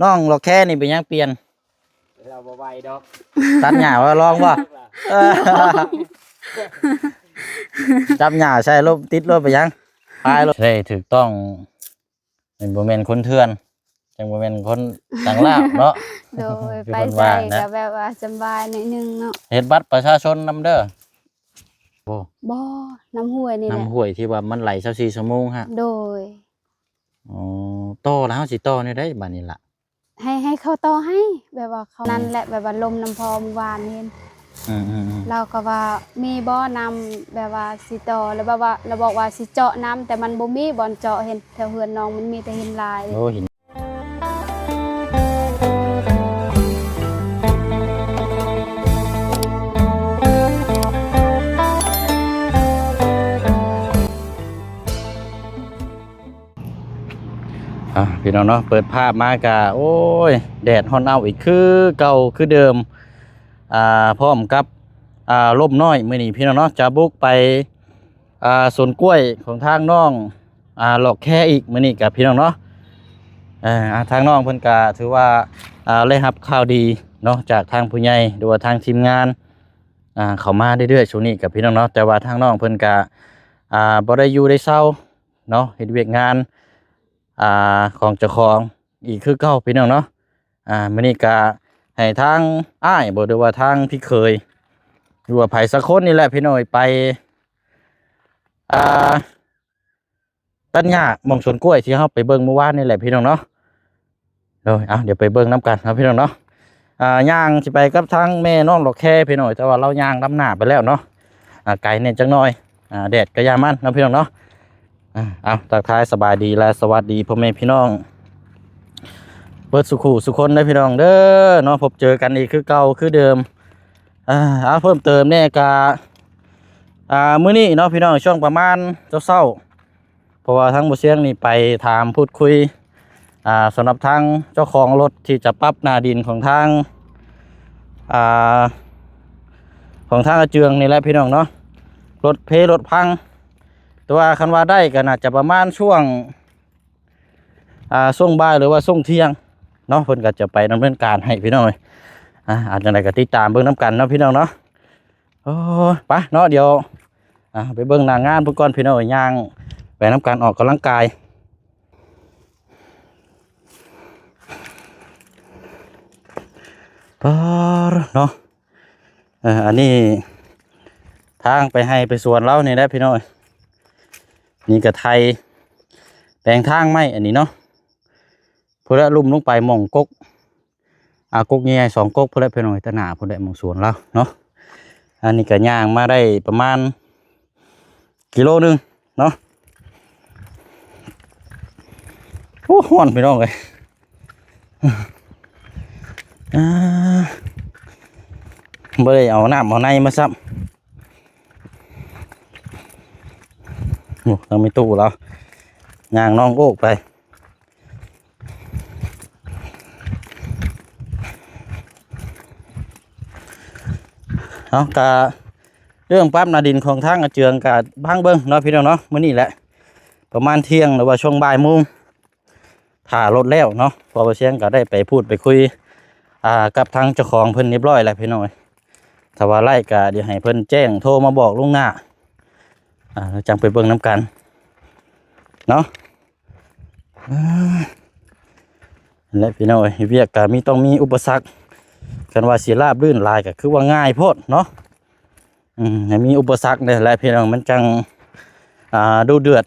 ນ້ອງຫຼອກແຄນີ້ເປັນຫຍັງປ່ຽນ? ລາວບໍ່ໄຫວດອກ ຕັດຫຍ້າວ່າລອງບໍ່? ເອີ ຈັບຫຍ້າໃສ່ລົມຕິດລົມໄປຫຍັງ? ພາຍລົມໄດ້ຖືກຕ້ອງ ແມ່ນບໍ່ແມ່ນຄົນເຖື່ອນ ຈັ່ງບໍ່ແມ່ນຄົນຕ່າງລາວເນາະ. ໂດຍ ໄປໃສກໍແບບວ່າສະບາຍໜ້ອຍໜຶ່ງເນາະ. ເຮັດບັດປະຊາຊົນນຳເດີ. ບໍ່ ບໍ່ ນ້ຳຫ້ວຍນີ້ແຫຼະ ນ້ຳຫ້ວຍທີ່ວ່າມັນໄຫຼຊາວສີ່ຊົ່ວໂມງຫັ້ນ. ໂດຍ. ອໍ ຕໍ່ລະ ເຮົາຊິຕໍ່ແນວໃດບາດນີ້ລະ? ໃຫ້ ໃຫ້ເຂົາຕໍ່ໃຫ້ ແບບວ່າເຂົາ ອືມ ນັ້ນແຫຼະ ແບບວ່າລົມນຳພໍ່ມື້ວານນີ້. ອືມໆໆ ລາວກໍວ່າມີບໍ່ນ້ຳ ແບບວ່າຊິຕໍ່ ແລ້ວແບບວ່າລາວບອກວ່າຊິເຈາະນ້ຳ ແຕ່ມັນບໍ່ມີບ່ອນເຈາະ ເຫັນແຖວເຮືອນນ້ອງມັນມີແຕ່ຫີນລາຍ. ໂອ້ ຫີນ ອ່າ ພີ່ນ້ອງເນາະ ເປີດພາບມາກະ ໂອ້ຍ ແດດຮ້ອນເອົາອີກຄືເກົ່າຄືເດີມ ອ່າ ພ້ອມກັບ ອ່າ ລົມນ້ອຍ. ມື້ນີ້ພີ່ນ້ອງເນາະ ຈະບຸກໄປ ອ່າ ສວນກ້ວຍຂອງທາງນ້ອງ ອ່າ ຫຼອກແຄອີກ ມື້ນີ້ກະພີ່ນ້ອງເນາະ. ເອີ ອ່າ ທາງນ້ອງເພິ່ນກະຖືວ່າ ອ່າ ໄດ້ຮັບຂ່າວດີເນາະ ຈາກທາງຜູ້ໃຫຍ່ ຫຼືວ່າທາງທີມງານ ອ່າ ເຂົ້າມາເລື້ອຍໆ ຊ່ວງນີ້ກະພີ່ນ້ອງເນາະ. ແຕ່ວ່າທາງນ້ອງເພິ່ນກະ ອ່າ ບໍ່ໄດ້ຢູ່ໄດ້ເຊົາ ເນາະ ເຮັດວຽກງານ ອ່າ ຂອງເຈົ້າຂອງອີກຄືເກົ່າ ພີ່ນ້ອງເນາະ. ອ່າ ມື້ນີ້ກະໃຫ້ທາງອ້າຍບໍ ຫຼືວ່າທາງພີ່ເຂີຍ ຫຼືວ່າໃຜສັກຄົນນີ້ແຫຼະ ພີ່ນ້ອງເອີຍ ໄປ ອ່າ ຕັດຫຍ້າໝ່ອງສວນກ້ວຍທີ່ເຮົາໄປເບິ່ງມື້ວານນີ້ແຫຼະ ພີ່ນ້ອງເນາະ. ໂດຍ ເອົາ ດຽວໄປເບິ່ງນຳກັນເນາະ ພີ່ນ້ອງເນາະ. ອ່າ ຍ່າງຊິໄປກັບທາງແມ່ນ້ອງຫຼອກແຄ ພີ່ນ້ອງ ແຕ່ວ່າລາວຍ່າງນຳໜ້າໄປແລ້ວເນາະ. ອ່າ ໄກແດ່ຈັກໜ້ອຍ ອ່າ ແດດກໍຢ່າມັນເນາະ ພີ່ນ້ອງເນາະ. ອ່າ ເອົາ ທັກທາຍສະບາຍດີ ແລະ ສະຫວັດດີພໍ່ແມ່ພີ່ນ້ອງເບິດສູ່ຄູ່ສູ່ຄົນເດີ ພີ່ນ້ອງເດີເນາະ. ພົບເຈີກັນອີກຄືເກົ່າຄືເດີມ. ອ່າ ເອົາ ເພີ່ມເຕີມແດ່ກະ ອ່າ ມື້ນີ້ເນາະ ພີ່ນ້ອງ ຊ່ວງປະມານເຊົ້າໆ ເພາະວ່າທາງບໍ່ຊຽງນີ້ໄປຖາມພູດຄຸຍ ອ່າ ສຳລັບທາງເຈົ້າຂອງລົດທີ່ຈະປັບໜ້າດິນຂອງທາງ ອ່າ ຂອງທາງອາເຈືອງນີ້ແຫຼະ ພີ່ນ້ອງເນາະ. ລົດເພລົດພັງ ແຕ່ວ່າຄັນວ່າໄດ້ກໍໜ້າຈະປະມານຊ່ວງ ອ່າ ຊ່ວງບ່າຍ ຫຼືວ່າຊ່ວງທ່ຽງເນາະ ເພິ່ນກໍຈະໄປດຳເນີນການໃຫ້ ພີ່ນ້ອງເອີຍ. ອ່າ ເອົາ ຈັ່ງໃດກໍຕິດຕາມເບິ່ງນຳກັນເນາະ ພີ່ນ້ອງເນາະ. ໂອ້ຍ ໄປເນາະ ດຽວ ອ່າ ໄປເບິ່ງໜ້າງານເພິ່ນກ່ອນ ພີ່ນ້ອງເອີຍ. ຍ່າງໄປນຳກັນ ອອກກຳລັງກາຍ ປາດເນາະ. ເອີ ອັນນີ້ທາງໄປໄຮ່ໄປສວນລາວນີ້ແຫຼະ ພີ່ນ້ອງເອີຍ. ນີ້ກະໄຖແປງທາງໃໝ່ອັນນີ້ເນາະ. ພຸ້ນແຫຼະ ລຸ່ມລົງໄປໝ່ອງກົກ ອ່າ ກົກໃຫຍ່ໆ ສອງກົກພຸ້ນແຫຼະ ພີ່ນ້ອງເອີຍ. ຕາໜ້າພຸ້ນແຫຼະ ໝ່ອງສວນລາວເນາະ. ອັນນີ້ກະຍ່າງມາໄດ້ປະມານ ກິໂລໜຶ່ງເນາະ. ໂອ້ ຮ້ອນ ພີ່ນ້ອງເອີຍ. ອ່າ ບໍ່ໄດ້ເອົານ້ຳເອົາໃນມາຊ້ຳ. ໂອ້ ທາງແມ່ຕູ້ລາວຍ່າງນ້ອງໂອກໄປ. ເອົາ ກະເລື່ອງປັບໜ້າດິນຂອງທາງອາເຈືອງກະຟັງເບິ່ງເນາະ ພີ່ນ້ອງເນາະ. ມື້ນີ້ແຫຼະ ປະມານທ່ຽງ ຫຼືວ່າຊ່ວງບ່າຍໂມງ ຖ້າລົດແລ້ວເນາະ ເພາະວ່າຊຽງກະໄດ້ໄປພູດໄປຄຸຍ ອ່າ ກັບທາງເຈົ້າຂອງເພິ່ນຮຽບຮ້ອຍແລ້ວ ພີ່ນ້ອງເອີຍ. ຖ້າວ່າໄດ້ກະດຽວໃຫ້ເພິ່ນແຈ້ງໂທມາບອກລ່ວງໜ້າ ອ່າ ແລ້ວຈັ່ງໄປເບິ່ງນຳກັນເນາະ. ອ່າ ນັ້ນແຫຼະ ພີ່ນ້ອງເອີຍ ເຮັດວຽກກະມີ ຕ້ອງມີອຸປະສັກ. ຄັນວ່າຊິລາບລື່ນຫຼາຍກະຄືວ່າງ່າຍໂພດເນາະ. ອືມ ໃຫ້ມີອຸປະສັກແດ່ແຫຼະ ພີ່ນ້ອງ ມັນຈັ່ງ ອ່າ ດຸເດືອດ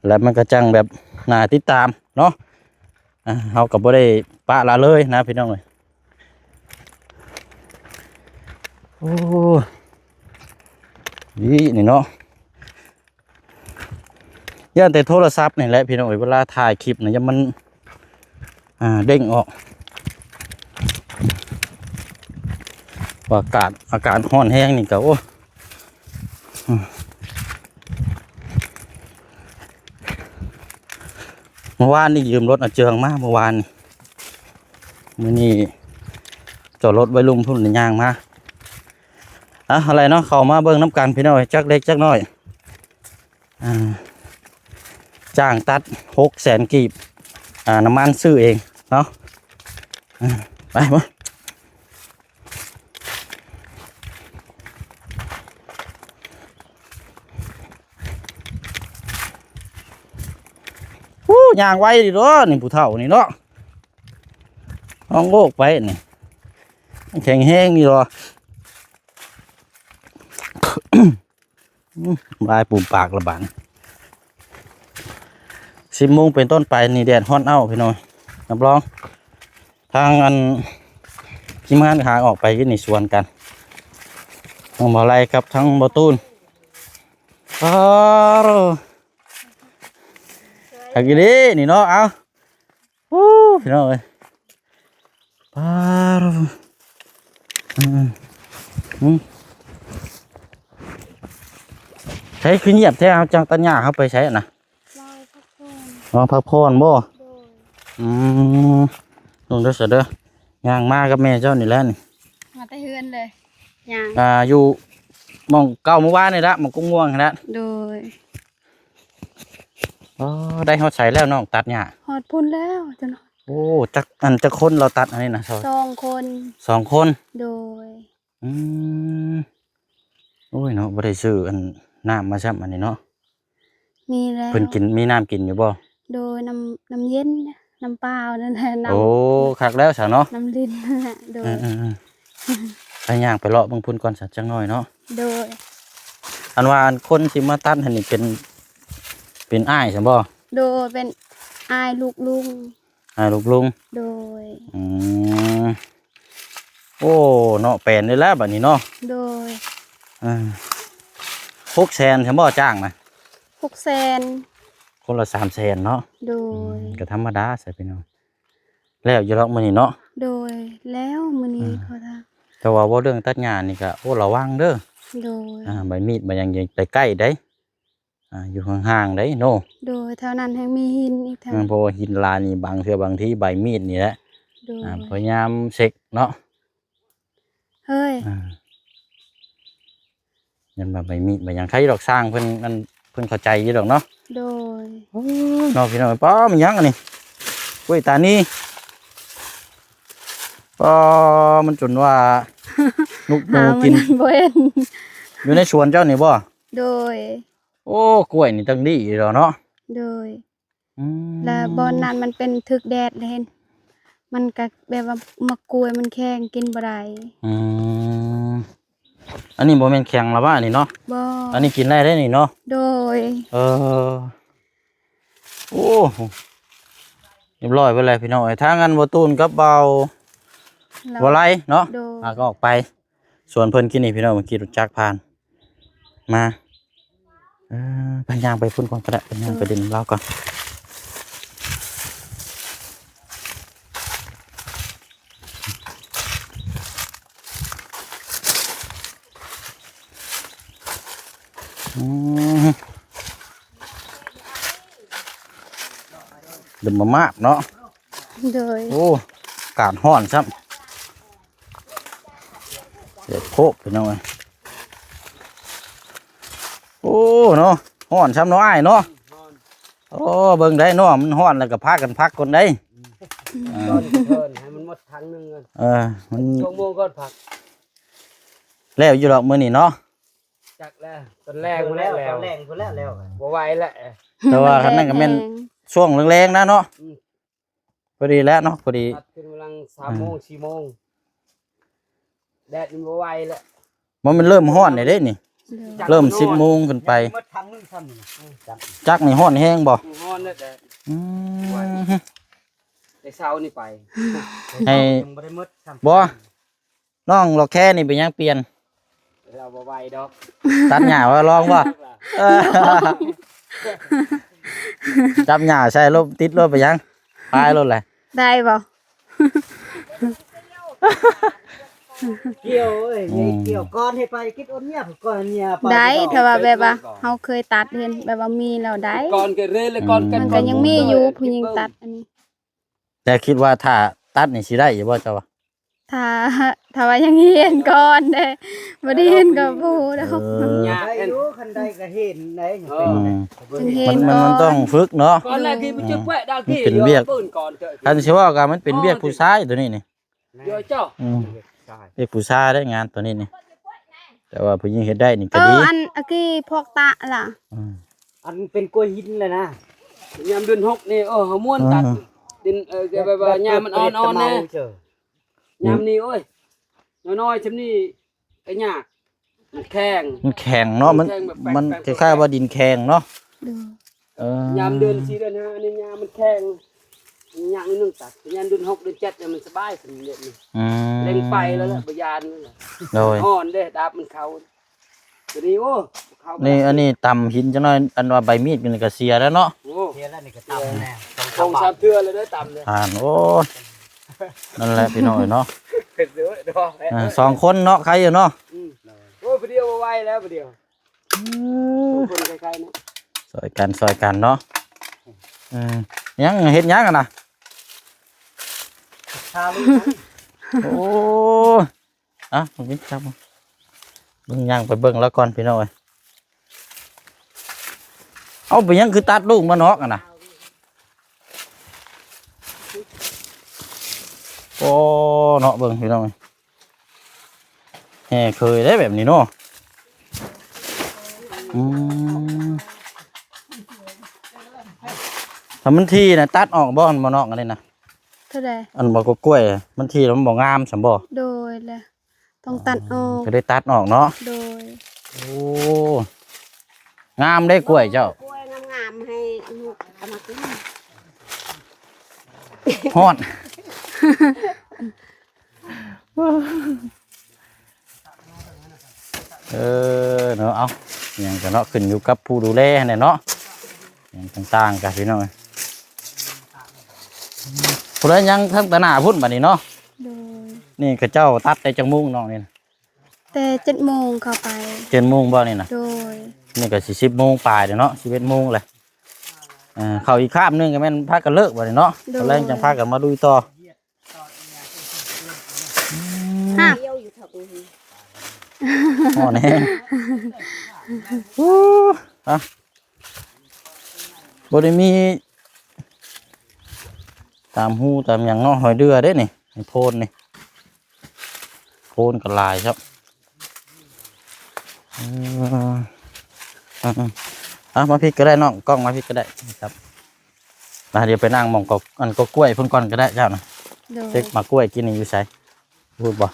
ແລະ ມັນກະຈັ່ງແບບໜ້າຕິດຕາມເນາະ. ອ່າ ເຮົາກະບໍ່ໄດ້ປະລະເລີຍນະ ພີ່ນ້ອງເອີຍ. ໂອ້ ນີ້ ນີ້ເນາະ. ຢ້ານແຕ່ໂທລະສັບນີ້ແຫຼະ ພີ່ນ້ອງເອີຍ ເວລາຖ່າຍຄລິບນະ ຢ້ານມັນ ອ່າ ເດ້ງອອກ. ວ່າອາກາດ ອາກາດຮ້ອນແຮງນີ້ກະ ໂອ້ ມື້ວານນີ້ຢືມລົດອາເຈືອງມາ ມື້ວານນີ້. ມື້ນີ້ຈອດລົດໄວ້ລຸ່ມພຸ້ນ ຍ່າງມາ. ອ່ະ ເອົາແຫຼະເນາະ ເຂົ້າມາເບິ່ງນຳກັນ ພີ່ນ້ອງເອີຍ ຈັກເລັກຈັກນ້ອຍ. ອ່າ ຈ້າງຕັດ ຫົກແສນກີບ ອ່າ ນ້ຳມັນຊື້ເອງ ເນາະ ໄປບໍ່ ໂອ້ ຍ່າງໄວດີເນາະ ນີ້ຜູ້ເຖົ້ານີ້ເນາະ ນ້ອງໂອກໄປນີ້ ແຂງແຮງດີເນາະ. ອືມ ລາຍປູມປາກລະບາດ ສິບໂມງເປັນຕົ້ນໄປນີ້ແດດຮ້ອນເອົ້າພີ່ນ້ອງ ຮັບຮອງ ທາງອັນ ທີມງານຫາອອກໄປຢູ່ໃນສວນກັນ ທາງບໍ່ໄລກັບທາງບໍ່ຕູນ ປາໂຣ ຄັກອີ່ຫຼີນີ້ເນາະ ເອົ້າ. ໂອ້ ພີ່ນ້ອງເອີຍ ປາດ ອືມ ອືມ ໃສຄືງຽບແທ້ ເຮົາຈັ່ງຕັດຫຍ້າ ເຮົາໄປໃສນະ ເວົ້າພັກຜ່ອນ ເວົ້າພັກຜ່ອນບໍ່ ໂດຍ ອືມ ລົງເດີ ສະເດີ ຍ່າງມາກັບແມ່ເຈົ້ານີ້ແຫຼະນີ້ ມາແຕ່ເຮືອນເລີຍ ຍ່າງ ອ່າ ຢູ່ໝ່ອງເກົ່າມື້ວານນີ້ລະ ໝ່ອງກົກມ່ວງຫັ້ນລະ ໂດຍ. ອໍ ໄດ້ຮອດໃສແລ້ວນ້ອງຕັດຫຍ້າ? ຮອດພຸ້ນແລ້ວເຈົ້ານ້ອຍ. ໂອ້ ຈັກ ອັນ ຈັກຄົນລາວຕັດອັນນີ້ນະ? ສອງຄົນ. ສອງຄົນ? ໂດຍ. ອືມ ໂອ້ຍເນາະ ບໍ່ໄດ້ຊື້ອັນ ນ້ຳມາຊ້ຳອັນນີ້ເນາະ. ມີແລ້ວ. ເພິ່ນກິນ ມີນ້ຳກິນຢູ່ບໍ່? ໂດຍ ນ້ຳ ນ້ຳເຢັນ ນ້ຳເປົ່ານັ້ນແຫຼະ ນ້ຳ ໂອ້ ຄັກແລ້ວຊະເນາະ ນ້ຳລິນ ໂດຍ ເອີໆໆ ໄປຍ່າງໄປເລາະເບິ່ງພຸ້ນກ່ອນຊະຈັກໜ້ອຍເນາະ ໂດຍ ອັນວ່າອັນຄົນທີ່ມາຕັດຫັ້ນນີ້ເປັນ ເປັນອ້າຍຊັ້ນບໍ່? ໂດຍ ເປັນອ້າຍລູກລຸງ ອ້າຍລູກລຸງ ໂດຍ ອືມ ໂອ້ ເນາະ ແປນເລີຍແຫຼະບັດນີ້ເນາະ ໂດຍ ເອີ ຫົກແສນຊັ້ນບໍ່ຈ້າງນະ? ຫົກແສນ ຄົນລະສາມແສນເນາະ ໂດຍ ອືມ ກໍທຳມະດາຊະພີ່ນ້ອງ ແລ້ວຢູ່ດອກມື້ນີ້ເນາະ ໂດຍ ແລ້ວມື້ນີ້ ອືມ ຂໍທາງ ແຕ່ວ່າເວົ້າເລື່ອງຕັດຫຍ້ານີ້ກໍ ໂອ້ ລະວັງເດີ ໂດຍ ອ່າ ໃບມີດໃບຫຍັງຢ່າໄປໃກ້ໃດ ອ່າ ຢູ່ຫ່າງໆໃດເນາະ ໂດຍ ແຖວນັ້ນແຮ່ງມີຫີນອີກ ເອີ ເພາະວ່າຫີນຫຼາຍນີ້ ບາງເທື່ອບາງທີໃບມີດນີ້ແຫຼະ ໂດຍ ອ່າ ພະຍາຍາມເຊັກເນາະ ເຮີ້ຍ ອ່າ ຍັນວ່າໃບມີດໃບຫຍັງ ໃຄດອກ ຊ່າງເພິ່ນ ອັນ ເພິ່ນເຂົ້າໃຈຢູ່ດອກເນາະ ໂດຍ ໂອ້ ເນາະ ພີ່ນ້ອງ ປ້າ ມັນຫຍັງອັນນີ້ ໂອ້ຍ ຕານີ ປ້າ ມັນຈົນວ່າ ນຸກ ຫາ ໜູກິນ ມັນບໍ່ເຫັນ ຢູ່ໃນສວນເຈົ້ານີ້ບໍ່? ໂດຍ ໂອ້ ກ້ວຍນີ້ຕັ້ງດີດອກເນາະ ໂດຍ ອືມ ແລ້ວບ່ອນນັ້ນມັນເປັນຖືກແດດເດ້ ມັນກະແບບວ່າໝາກກ້ວຍມັນແຂງກິນບໍ່ໄດ້ ອືມ ອັນນີ້ບໍ່ແມ່ນແຂງລະວະນີ້ເນາະ ບໍ່ ອັນນີ້ກິນໄດ້ເດ້ນີ້ເນາະ ໂດຍ ເອີ ໂອ້ ຮຽບຮ້ອຍເບິດແລ້ວພີ່ນ້ອງເອີຍ ທາງອັນບໍ່ຕູນກັບເບົາ ລາວ ບໍ່ໄລເນາະ ໂດຍ ຫາກໍອອກໄປ ສວນເພິ່ນກິນນີ້ພີ່ນ້ອງ ຂີ່ລົດຈັກຜ່ານມາ ເອີ ໄປຍ່າງໄປພຸ້ນກ່ອນກໍໄດ້ ໄປຍ່າງໄປຫຼິ້ນນຳລາວກ່ອນ ອືມ ດຳມາມາບເນາະ ໂດຍ ໂອ້ ອາກາດຮ້ອນຊ້ຳ ເດືອດໂພກພີ່ນ້ອງເອີຍ ໂອ້ ເນາະ ຮ້ອນຊ້ຳເນາະອ້າຍເນາະ ໂອ້ ເບິ່ງໄດ້ເນາະ ມັນຮ້ອນແລ້ວກໍພາກັນພັກກ່ອນໄດ໋ ອືມ ເອີ ໃຫ້ມັນໝົດຖັງໜຶ່ງກ່ອນ ເອີ ມັນ ຊົ່ວໂມງກ່ອນພັກ ແລ້ວຢູ່ດອກມື້ນີ້ເນາະ ຈັກແລ້ວ ຕອນແລງພຸ້ນແຫຼະແລ້ວ ຕອນແລງພຸ້ນແຫຼະແລ້ວ ບໍ່ໄຫວແລ້ວ ແຕ່ວ່າຄັນນັ້ນກໍແມ່ນ ແຮງ ຊ່ວງແລງໆນະເນາະ ອືມ ພໍດີແລ້ວເນາະ ພໍດີ ຕັດຂຶ້ນກຳລັງສາມໂມງ ອືມ ສີ່ໂມງ ແດດມັນບໍ່ໄຫວແລ້ວ ບໍ່ແມ່ນເລີ່ມຮ້ອນແລ້ວເດ້ນີ້ ໂດຍ ເລີ່ມສິບໂມງຂຶ້ນໄປ ຍັງບໍ່ໝົດຖັງໜຶ່ງຊ້ຳນີ້ ອືມ ຈັກ ຈັກນີ້ຮ້ອນແຮງບໍ່? ຮ້ອນແລ້ວແດດ ອືມ ແຕ່ເຊົ້ານີ້ໄປ ໃຫ້ ຍັງບໍ່ໄດ້ໝົດຊ້ຳ ບໍ່ ນ້ອງລອກແຄນີ້ເປັນຫຍັງປ່ຽນ? ລາວບໍ່ໄຫວດອກ ຕັດຫຍ້າວ່າລອງບໍ່? ເອີ ຈັບຫຍ້າໃສ່ລົດ ຕິດລົດໄປຫຍັງ? ພາຍລົດແຫຼະ ໄດ້ບໍ່? ກ່ຽວເອີຍ ອືມ ກ່ຽວກ່ອນໃຫ້ໄປກິດອົນເນຍ ກ່ອນເນຍໄປ ໄດ້ ແຕ່ວ່າແບບວ່າເຮົາເຄີຍຕັດເຫັນ ແບບວ່າມີແລ້ວໄດ້ ກ່ອນກໍເລີຍ ແລ້ວກ່ອນ ອືມ ກັນ ມັນກໍຍັງມີຢູ່ ຜູ້ຍິງຕັດອັນນີ້ ແຕ່ຄິດວ່າຖ້າຕັດນີ້ຊິໄດ້ຢູ່ບໍ່ເຈົ້າວ່າ? ຖ້າ ຖ້າວ່າຍັງຮຽນກ່ອນເດ້ ບໍ່ໄດ້ຮຽນກໍບໍ່ຮູ້ດອກ. ເອີ ຍາກ ໄດ້ຢູ່ ຄັນໄດ້ກໍເຫັນໄດ້. ເອີ ອືມ ຍັງຮຽນ ມັນ ມັນ ມັນຕ້ອງຝຶກເນາະ. ກ່ອນແລກທີ່ໄປເຈີແປະດາວ ມັນເປັນວຽກ ເປີນກ່ອນເຈີ ຄັນຊິເວົ້າກໍມັນເປັນວຽກຜູ້ຊາຍໂຕນີ້ນີ້. ເອີ ເຈົ້າ ອືມ ວຽກຜູ້ຊາຍເດ້ ງານໂຕນີ້ນີ້ ແຕ່ວ່າຜູ້ຍິງເຮັດໄດ້ນີ້ກໍດີ. ເອີ ອັນອາກີພວກຕະລະ ອືມ ອັນເປັນກ້ວຍຫີນແຫຼະນະ. ຍາມເດືອນຫົກນີ້ ເອີ ເຮົາມ້ວນຕັດ ອືມ ດິນ ເອີ ແບບວ່າຍາມມັນອ່ອນໆແດ່. ຍາມນີ້ ໂອ້ຍ ນ້ອຍໆຊ່ຳນີ້ກໍຍາກ ມັນແຂງ ມັນແຂງເນາະ. ມັນ ມັນແຂງແບບ ມັນຄ້າຍໆວ່າດິນແຂງເນາະ. ໂດຍ ເອີ ຍາມເດືອນສີ່ເດືອນຫ້ານີ້ຍາມມັນແຂງ ຍາກໜ້ອຍໜຶ່ງຕັດ. ຍາມເດືອນຫົກເດືອນເຈັດນີ້ມັນສະບາຍ ສຳເລັດນີ້. ອືມ ເລັງໄປແລ້ວລະ ບໍ່ຢ້ານແລ້ວລະ. ໂດຍ ອ່ອນເດ້ ດາບມັນເຂົ້າ. ໂຕນີ້ ໂອ້ ເຂົ້າ ນີ້ ອັນນີ້ຕຳຫີນຈັກໜ້ອຍ ອັນວ່າໃບມີດນີ້ກໍເສຍແລ້ວເນາະ. ໂອ້ ເສຍແລ້ວນີ້ກໍຕຳແນ່ ສອງສາມເທື່ອແລ້ວເດີ ຕຳເດີ ອ່ານ. ໂອ້ ນັ້ນແຫຼະພີ່ນ້ອງເອີຍເນາະ ເປັນເດີເນາະ. ອ່າ ສອງຄົນເນາະ ໃຄຢູ່ເນາະ. ອືມ ໂອ້ ຜູ້ດຽວບໍ່ໄຫວແລ້ວ ຜູ້ດຽວ. ເອີ ຄົນໃກ້ໆເນາະ ຊ່ອຍກັນ ຊ່ອຍກັນເນາະ. ເອີ ຍັງເຮັດຫຍັງຫັ້ນນະ? ໂອ້ ອ່ະ ເບິ່ງນີ້ ຈັບມາ ເບິ່ງ ຍ່າງໄປເບິ່ງລາວກ່ອນພີ່ນ້ອງເອີຍ. ເອົາ ເປັນຫຍັງຄືຕັດລູກມານອກຫັ້ນນະ? ໂອ້ ເນາະ ເບິ່ງພີ່ນ້ອງເອີຍ ແຫ່ເຄີຍໄດ້ແບບນີ້ເນາະ. ອືມ ຖ້າມັນຖີ່ນະ ຕັດອອກບໍ່ ອັນບໍ່ນອກອັນນີ້ນະ? ເທົ່າໃດ? ອັນບໍ່ກໍກ້ວຍ ມັນຖີ່ແລ້ວມັນບໍ່ງາມຊັ້ນບໍ່? ໂດຍແຫຼະ ຕ້ອງຕັດອອກ ກໍໄດ້ຕັດອອກເນາະ. ໂດຍ ໂອ້ ງາມເດ້ກ້ວຍເຈົ້າ ກ້ວຍງາມໆ ໃຫ້ລູກເອົາມາກິນ. ຮອດ ເອີ ເນາະ ເອົາ ຫຍັງກໍເນາະ ຂຶ້ນຢູ່ກັບຜູ້ດູແລຫັ້ນແຫຼະເນາະ. ຫຍັງຕ່າງໆກະພີ່ນ້ອງເອີຍ ຜູ້ໃດຍັງທາງຕາໜ້າພຸ້ນບັດນີ້ເນາະ. ໂດຍ ນີ້ເຂົາເຈົ້າຕັດແຕ່ຈັກໂມງນ້ອງນີ້ນະ? ແຕ່ເຈັດໂມງເຂົ້າໄປ. ເຈັດໂມງບໍ່ນີ້ນະ? ໂດຍ ນີ້ກໍຊິສິບໂມງປາຍແລ້ວເນາະ ສິບເອັດໂມງແລ້ວ. ເອີ ເຂົ້າອີກຄາບໜຶ່ງກໍແມ່ນພາກັນເລີກບັດນີ້ເນາະ. ໂດຍ ຕອນແລງຈັ່ງພາກັນມາລຸຍຕໍ່. ຮະ ຮ້ອນແຮງ ໂອ້ ອ່ະ ບໍ່ໄດ້ມີຕາມຮູຕາມຫຍັງເນາະ ຮອຍເດື່ອເດ້ນີ້ ໃນໂພນນີ້ ໂພນກໍຫຼາຍຄັບ. ເອີ ເອີ ເອົາ ມາພີ້ກໍໄດ້ນ້ອງ ກ້ອງມາພີ້ກໍໄດ້ຄັບ. ລະດຽວໄປນັ່ງໝ່ອງກໍ ອັນກໍກ້ວຍພຸ້ນກ່ອນກໍໄດ້ເຈົ້ານະ. ໂດຍ ເຈັກໝາກກ້ວຍກິນນີ້ຢູ່ໃສ ຮູ້ບໍ່?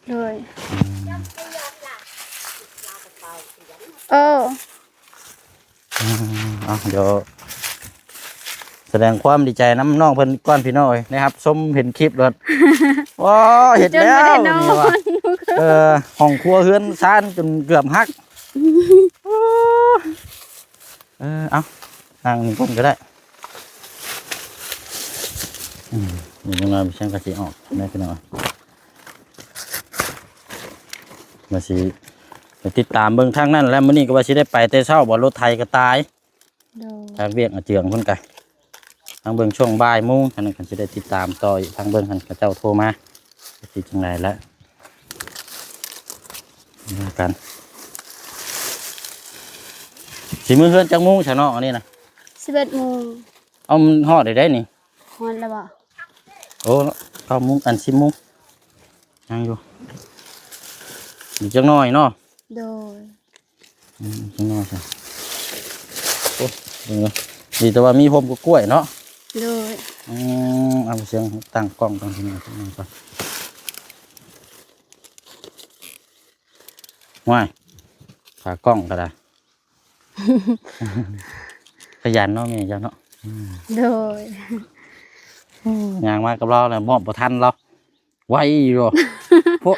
ໂດຍ ອືມ ເອີ ອືມ ເອົາ ດຽວສະແດງຄວາມດີໃຈນຳນ້ອງເພິ່ນກ່ອນພີ່ນ້ອງເອີຍ ໄດ້ຮັບຊົມເຫັນຄລິບໂລດ. ໂອ້ ເຮັດແລ້ວນີ້ວ່າ ເອີ ຫ້ອງຄົວເຮືອນຊານຈົນເກືອບຫັກ. ເອີ ເອົາ ນັ່ງນີ້ກ່ອນກໍໄດ້. ອືມ ນີ້ນ້ອຍໆ ເພິ່ນກໍຊິອອກແລ້ວພີ່ນ້ອງ ວ່າຊິໄປຕິດຕາມເບິ່ງທາງນັ້ນແຫຼະ. ມື້ນີ້ກໍວ່າຊິໄດ້ໄປແຕ່ເຊົ້າ ບໍ່ ລົດໄຖກໍຕາຍ. ໂດຍ ທາງວຽກອາເຈືອງເພິ່ນກະ ທາງເບິ່ງຊ່ວງບ່າຍໂມງ ທາງນັ້ນກໍຊິໄດ້ຕິດຕາມຕໍ່ອີກ ທາງເບິ່ງຫັ້ນເຂົາເຈົ້າໂທມາ ຊິຈັ່ງໃດລະ ວ່າກັນ. ຊິມື້ເຮືອນຈັກໂມງຊະນ້ອງ ອັນນີ້ນະ? ສິບເອັດໂມງ. ເອົາ ມັນຮອດໄດ້ໄດ໋ນີ້. ຮອດແລ້ວບໍ່? ໂອ້ ເກົ້າໂມງ ອັນ ສິບໂມງ ຍັງຢູ່ ອີກຈັກໜ້ອຍເນາະ. ໂດຍ ອືມ ຈັກໜ້ອຍຊະ. ໂອ້ ເບິ່ງເດີ ດີແຕ່ວ່າມີຮົ່ມກັບກ້ວຍເນາະ. ໂດຍ ອືມ ເອົາສຽງຕັ້ງກ້ອງຕັ້ງທີ່ນີ້ ຕັ້ງກ່ອນ. ວ້າຍ ຂາກ້ອງກໍໄດ້ ຂະຫຍັນເນາະແມ່ເຈົ້າເນາະ. ອືມ ໂດຍ ໂອ້ ຍ່າງມາກັບລາວແລ້ວມອບບໍ່ທັນລາວ ໄວຢູ່. ໂພະ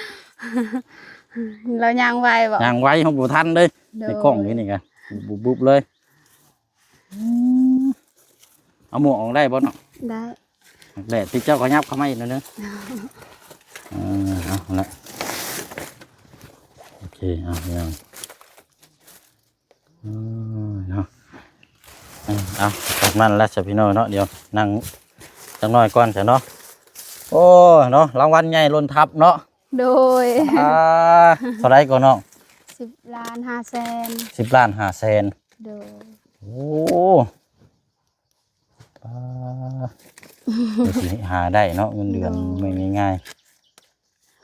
ລາວຍ່າງໄວບໍ່? ຍ່າງໄວ ເຮົາບໍ່ທັນເດ້. ໂດຍ ໃນກ້ອງນີ້ນີ້ກະບຸບໆເລີຍ. ອືມ ເອົາໝວກອອກໄດ້ບໍ່ເນາະ? ໄດ້. ແດດ ຕິເຈົ້າກໍຫຍັບເຂົ້າມາອີກໜ້ອຍໜຶ່ງ. ເອີ ເອົາລະ ໂອເຄ ເອົາ ເອົາ ເອີ ເນາະ ເອີ ເອົາ ປະມານນັ້ນລະຊະພີ່ນ້ອງເນາະ. ດຽວນັ່ງຈັກໜ້ອຍກ່ອນຊະເນາະ. ໂອ້ ເນາະ ລາງວັນໃຫຍ່ລົ້ນທັບເນາະ. ໂດຍ ອ່າ ເທົ່າໃດກໍນ້ອງ? ສິບລ້ານຫ້າແສນ. ສິບລ້ານຫ້າແສນ. ໂດຍ ໂອ້ ອ່າ ເພື່ອຊິຫາໄດ້ເນາະ ເງິນເດືອນ ໂດຍ ບໍ່ແມ່ນງ່າຍໆ.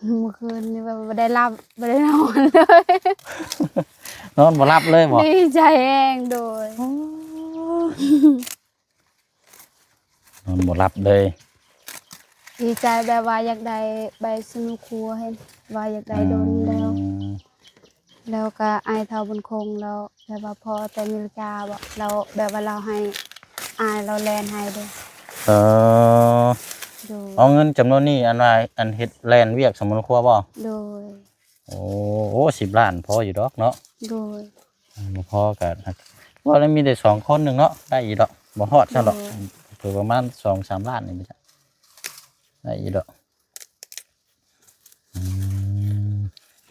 ເມື່ອຄືນນີ້ແບບບໍ່ໄດ້ຫຼັບ ບໍ່ໄດ້ນອນເລີຍ ນອນບໍ່ຫຼັບເລີຍບໍ່? ດີໃຈແຮງ. ໂດຍ ໂອ້ ນອນບໍ່ຫຼັບເລີຍ. ດີໃຈແບບວ່າຢາກໄດ້ໃບສະໜູຄົວ ເຫັນວ່າຢາກໄດ້ດົນແລ້ວ. ອືມ ແລ້ວກໍອ້າຍເຖົ້າບຸນຄົງ ແລ້ວແບບວ່າພໍແຕ່ເມລິກາບໍ ແລ້ວແບບວ່າລາວໃຫ້ ອ້າຍລາວແລ່ນໃຫ້ເດ້. ເອີ ໂດຍ ເອົາເງິນຈຳນວນນີ້ ອັນວ່າ ອັນເຮັດແລ່ນວຽກສະໜູຄົວບໍ? ໂດຍ ໂອ້ ໂອ້ ສິບລ້ານພໍຢູ່ດອກເນາະ. ໂດຍ ບໍ່ພໍກໍ ວ່າແລ້ວມີແຕ່ສອງຄົນໜຶ່ງເນາະ ໄດ້ຢູ່ດອກ ບໍ່ຮອດຊັ້ນດອກ. ໂດຍ ເພິ່ນປະມານສອງສາມລ້ານນີ້ ໄດ້ຢູ່ດອກ. ອືມ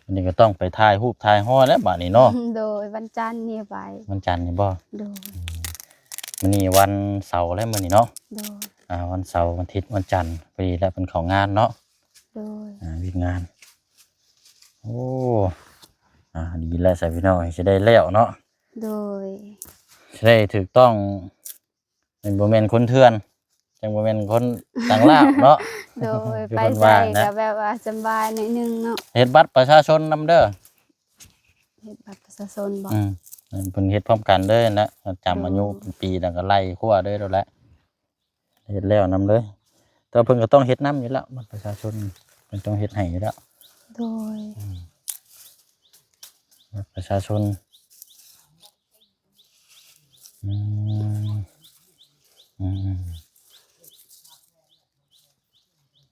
ອັນນີ້ກໍຕ້ອງໄປຖ່າຍຮູບຖ່າຍຮອຍແລ້ວບາດນີ້ເນາະ. ໂດຍ ວັນຈັນນີ້ໄປ. ວັນຈັນນີ້ບໍ່? ໂດຍ ອືມ ມື້ນີ້ວັນເສົາແລ້ວມື້ນີ້ເນາະ. ໂດຍ ອ່າ ວັນເສົາ ວັນທິດ ວັນຈັນ ພໍດີແລ້ວເພິ່ນເຂົ້າງານເນາະ. ໂດຍ ອ່າ ວຽກງານ. ໂອ້ ອ່າ ດີແລ້ວຊະພີ່ນ້ອງ ຊິໄດ້ແລ້ວເນາະ. ໂດຍ ຊິໄດ້ຖືກຕ້ອງ ມັນບໍ່ແມ່ນຄົນເຖື່ອນ ຈັ່ງບໍ່ແມ່ນຄົນຕ່າງລາວເນາະ. ໂດຍ ໄປໃສກໍແບບວ່າສະບາຍໜ້ອຍໜຶ່ງເນາະ. ເຮັດບັດປະຊາຊົນນຳເດີ. ເຮັດບັດປະຊາຊົນບໍ? ອືມ ເພິ່ນເຮັດພ້ອມກັນເດີນະ ຈຳອາຍຸເປັນປີ ແລ້ວກໍໄລ່ຄົວເດີໂລດແຫຼະ. ເຮັດແລ້ວນຳເລີຍ ແຕ່ວ່າເພິ່ນກໍຕ້ອງເຮັດນຳຢູ່ແລ້ວ ບັດປະຊາຊົນເພິ່ນຕ້ອງເຮັດໃຫ້ຢູ່ແລ້ວ. ໂດຍ ອືມ ບັດປະຊາຊົນ. ອືມ ອືມ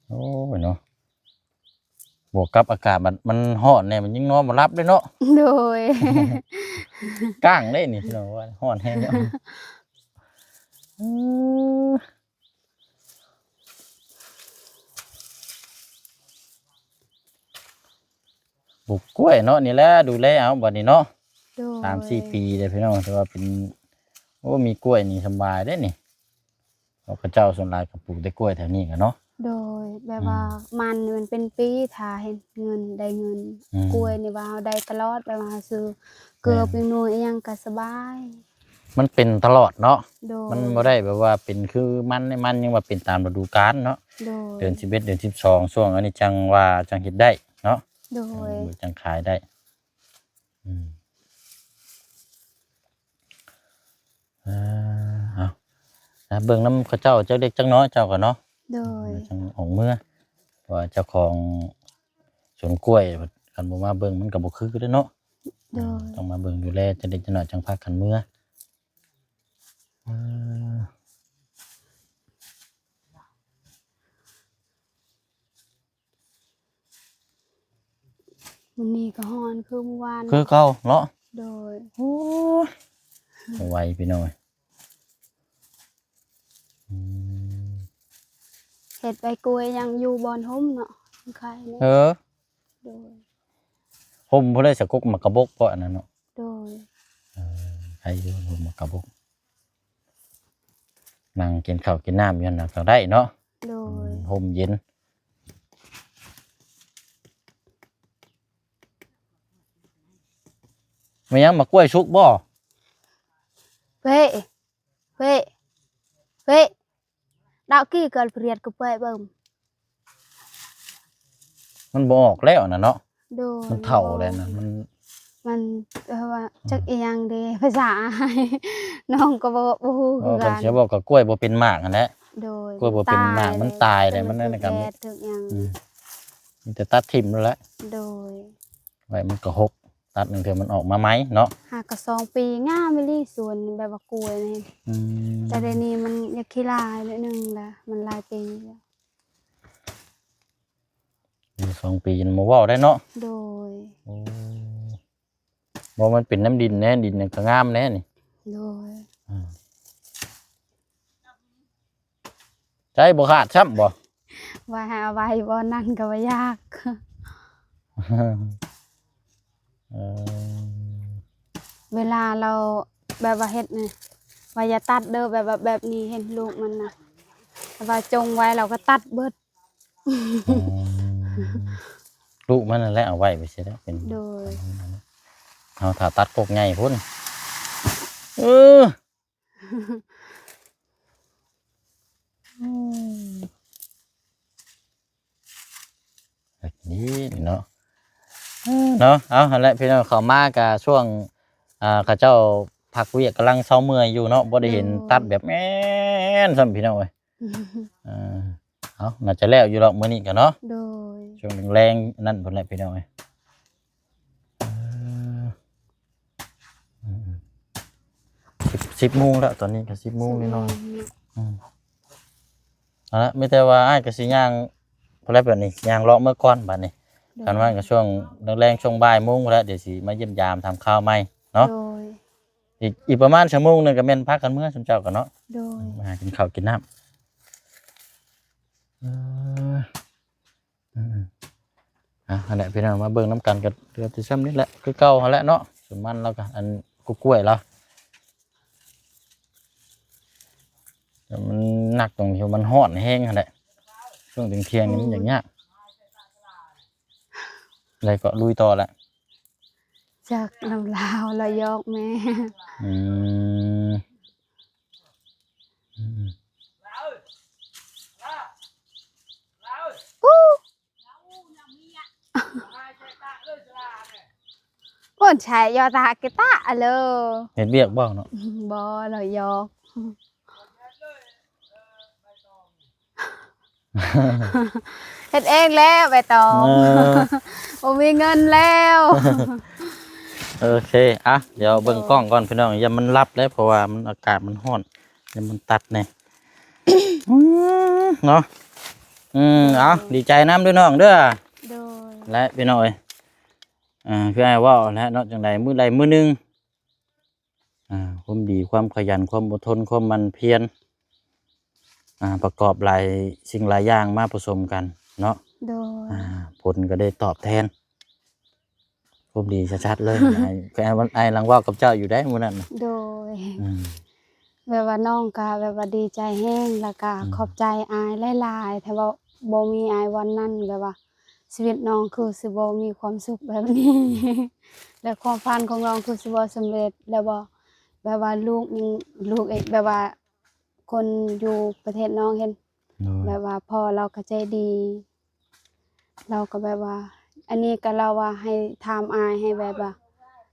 ໂອ້ຍເນາະ ບວກກັບອາກາດມັນ ມັນຮ້ອນແດ່ ມັນຍິ່ງນອນບໍ່ຫຼັບເດ້ເນາະ. ໂດຍ ກ້າງເດ້ນີ້ພີ່ນ້ອງ ຮ້ອນແຮງເນາະ. ເອີ ປູກກ້ວຍເນາະ ນີ້ແຫຼະ ດູແລເອົາບັດນີ້ເນາະ. ໂດຍ ສາມສີ່ປີເດ້ພີ່ນ້ອງ ຖືວ່າເປັນ ໂອ້ ມີກ້ວຍນີ້ສະບາຍເດ້ນີ້. ເພາະເຂົາເຈົ້າສ່ວນຫຼາຍກໍປູກແຕ່ກ້ວຍແຖວນີ້ກະເນາະ. ໂດຍ ແບບວ່າ ອືມ ມັນນີ້ມັນເປັນປີຖ້າເຫັນເງິນ ໄດ້ເງິນ. ອືມ ກ້ວຍນີ້ວ່າເຮົາໄດ້ຕະຫຼອດ ແບບວ່າເຮົາຊື້ເກືອ ແມ່ນ ແປ້ງນົວອີ່ຫຍັງກໍສະບາຍ. ມັນເປັນຕະຫຼອດເນາະ. ໂດຍ ມັນບໍ່ໄດ້ແບບວ່າເປັນຄືມັນ ມັນຍັງວ່າເປັນຕາມລະດູການເນາະ. ໂດຍ ເດືອນສິບເອັດ ເດືອນສິບສອງ ຊ່ວງອັນນີ້ຈັ່ງວ່າຈັ່ງເຮັດໄດ້ເນາະ. ໂດຍ ຈັ່ງຂາຍໄດ້. ອືມ ເອີ ເອົາ ເບິ່ງນຳເຂົາເຈົ້າຈັກເລັກຈັກນ້ອຍເຈົ້າກໍເນາະ. ໂດຍ ຈັ່ງອອກເມືອ ເພາະວ່າເຈົ້າຂອງສວນກ້ວຍ ຄັນບໍ່ມາເບິ່ງມັນກໍບໍ່ຄືເດ້ເນາະ. ໂດຍ ອືມ ຕ້ອງມາເບິ່ງດູແລຈັກເລັກຈັກນ້ອຍ ຈັ່ງພາກັນເມືອ. ເອີ ມື້ນີ້ກໍຮ້ອນຄືມື້ວານ ຄືເກົ່າເນາະ. ໂດຍ ໂອ້ຍ ບໍ່ໄຫວພີ່ນ້ອງເອີຍ. ອືມ ເຮັດໃບກ້ວຍຍັງຢູ່ບ່ອນຮົ່ມເນາະ ມັນໄຄແດ່. ເອີ ໂດຍ ຮົ່ມພຸ້ນແຫຼະ ສະກົກໝາກກະບົກເພາະອັນນັ້ນເນາະ. ໂດຍ ເອີ ໄຄຢູ່ຮົ່ມໝາກກະບົກ. ນັ່ງກິນເຂົ້າກິນນ້ຳຢູ່ຫັ້ນນະກໍໄດ້ເນາະ. ໂດຍ ອືມ ຮົ່ມເຢັນ. ແມ່ນຫຍັງ ໝາກກ້ວຍສຸກບໍ່? ເວ ເວ ເວ ດາວກີ້ກໍປຽດກໍເປະເບິ່ງ. ມັນບໍ່ອອກແລ້ວນະເນາະ. ໂດຍ ມັນເຖົ້າແລ້ວນະ ມັນ ມັນ ເອີ ວ່າ ອືມ ຈັກອີ່ຫຍັງເດ ພາສາອ້າຍ ນ້ອງກໍບໍ່ ບໍ່ຮູ້ຄືກັນ. ເວົ້າກັນເສຍ ເວົ້າກັບກ້ວຍບໍ່ເປັນໝາກຫັ້ນແຫຼະ. ໂດຍ ກ້ວຍບໍ່ເປັນໝາກ ມັນຕາຍແລ້ວ ມັນນັ້ນກໍ ມັນແກ່ເຖິງຫຍັງ. ອືມ ມີແຕ່ຕັດຖິ້ມໂລດແຫຼະ. ໂດຍ ໄວ້ມັນກໍຫົກ ຕັດໜຶ່ງເທື່ອມັນອອກມາໃໝ່ເນາະ. ຫາກໍສອງປີງາມອີ່ຫຼີສວນແບບວ່າກ້ວຍນີ້. ອືມ ແຕ່ດຽວນີ້ມັນຢາກຂີ້ລາຍໜ້ອຍໜຶ່ງລະ ມັນຫຼາຍປີແລ້ວ. ສອງປີຍັງບໍ່ເວົ້າໄດ້ເນາະ. ໂດຍ ໂອ້ ບໍ່ ມັນເປັນນຳດິນແດ່ ດິນນີ້ກໍງາມແດ່ນີ້. ໂດຍ ອືມ ໃຈບໍ່ຂາດຊ້ຳບໍ່? ວ່າໃຫ້ເອົາໄວ້ບ່ອນນັ້ນກໍບໍ່ຢາກ. ເອີ ເວລາລາວແບບວ່າເຮັດນີ້ ວ່າຢ່າຕັດເດີ ແບບວ່າແບບນີ້ ເຫັນລູກມັນນະ ແບບວ່າຈົ່ງໄວ້ລາວກໍຕັດເບິດ. ອືມ ລູກມັນນັ້ນແຫຼະເອົາໄວ້ໄປຊິແລ້ວ ເປັນ ໂດຍ ເຮົາຖ້າຕັດກົກໃຫຍ່ພຸ້ນ ເອີ ອືມ ແບບນີ້ເນາະ ເອີ ເນາະ ເອົາ ຫັ້ນແຫຼະ ພີ່ນ້ອງ ເຂົ້າມາກະຊ່ວງ ອ່າ ເຂົາເຈົ້າພັກວຽກ ກຳລັງເຊົາເມື່ອຍຢູ່ເນາະ ບໍ່ໄດ້ເຫັນ ໂດຍ ຕັດແບບແມ່ນຊ້ຳ ພີ່ນ້ອງເອີຍ ເອີ ເອົາ ໜ້າຈະແລ້ວຢູ່ດອກມື້ນີ້ກະເນາະ ໂດຍ ຊ່ວງແລງໆນັ້ນພຸ້ນແຫຼະ ພີ່ນ້ອງເອີຍ ເອີ ອືມ ສິບ ສິບໂມງແລ້ວ ຕອນນີ້ກະສິບໂມງ ສິບໂມງ ໜ້ອຍໆ ເນາະ ອືມ ເອົາລະ ມີແຕ່ວ່າອ້າຍກະຊິຍ່າງ ພຸ້ນແຫຼະ ບາດນີ້ ຍ່າງເລາະເມືອກ່ອນບາດນີ້ ໂດຍ ຄັນວ່າກະຊ່ວງແລງໆ ຊ່ວງບ່າຍໂມງພຸ້ນແຫຼະ ດຽວຊິມາຢ້ຽມຢາມຖາມຂ່າວໃໝ່ເນາະ ໂດຍ ອີກ ອີກປະມານຊົ່ວໂມງໜຶ່ງກະແມ່ນພາກັນເມືອ ຊຸມເຈົ້າກະເນາະ ໂດຍ ມາຫາກິນເຂົ້າກິນນ້ຳ ເອີ ອືມ ອ່ະ ຫັ້ນແຫຼະ ພີ່ນ້ອງ ມາເບິ່ງນຳກັນ ກະເຫຼືອແຕ່ຊ່ຳນີ້ແຫຼະ ຄືເກົ່າຫັ້ນແຫຼະເນາະ ສ່ວນມັນລາວກະ ອັນ ກ້ວຍລາວ ແຕ່ມັນໜັກຕົງທີ່ມັນຮ້ອນແຮງຫັ້ນແຫຼະ ຊ່ວງທ່ຽງໆນີ້ມັນ ໂອ້ຍ ຢາກຍາກ ແລ້ວກະລຸຍຕໍ່ແຫຼະ ຈັກນຳລາວ ລາວຢອກແມ່ ອືມ ອືມ ອູ້ ໂອ້ ໃຊ້ຢໍຕາເກຕະເລີ ເຮັດວຽກບໍ່ເນາະ ບໍ່ ລາວຢອກ ເຮັດເອງແລ້ວໃບຕອງ ເອີ ບໍ່ມີເງິນແລ້ວ ໂອເຄ ອ່ະ ດຽວເບິ່ງກ້ອງກ່ອນພີ່ນ້ອງ ຢ້ານມັນຫຼັບເດ້ ເພາະວ່າມັນ ອາກາດມັນຮ້ອນ ດຽວມັນຕັດແດ່ ອືມ ເນາະ ອືມ ເອົາ ດີໃຈນຳເດີນ້ອງເດີ ໂດຍ ແລະ ພີ່ນ້ອງເອີຍ ອ່າ ຄືອ້າຍເວົ້າແຫຼະເນາະ ຈັ່ງໃດມື້ໃດມື້ໜຶ່ງ ອ່າ ຄວາມດີ ຄວາມຂະຫຍັນ ຄວາມອົດທົນ ຄວາມໝັ່ນພຽນ ອ່າ ປະກອບຫຼາຍສິ່ງຫຼາຍຢ່າງມາປະສົມກັນເນາະ ໂດຍ ອ່າ ຜົນກະໄດ້ຕອບແທນ ຄວາມດີຊັດໆເລີຍ ອ້າຍ ອ້າຍຫຼັງເວົ້າກັບເຈົ້າຢູ່ໃດມື້ນັ້ນ ໂດຍ ອືມ ແບບວ່ານ້ອງກະແບບວ່າດີໃຈແຮງ ແລ້ວກະ ອືມ ຂອບໃຈອ້າຍຫຼາຍໆ ທີ່ວ່າບໍ່ມີອ້າຍວັນນັ້ນ ແບບວ່າຊີວິດນ້ອງຄືຊິບໍ່ມີຄວາມສຸກແບບນີ້ ແລະ ຄວາມຝັນຂອງນ້ອງຄືຊິບໍ່ສຳເລັດ ແລ້ວບໍ່ ແບບວ່າລູກຍັງ ລູກເອງ ແບບວ່າຄົນຢູ່ປະເທດນ້ອງເຫັນ ໂດຍ ແບບວ່າພໍ່ລາວກະໃຈດີ ລາວກະແບບວ່າ ອັນນີ້ກະລາວວ່າໃຫ້ຖາມອ້າຍ ໃຫ້ແບບວ່າ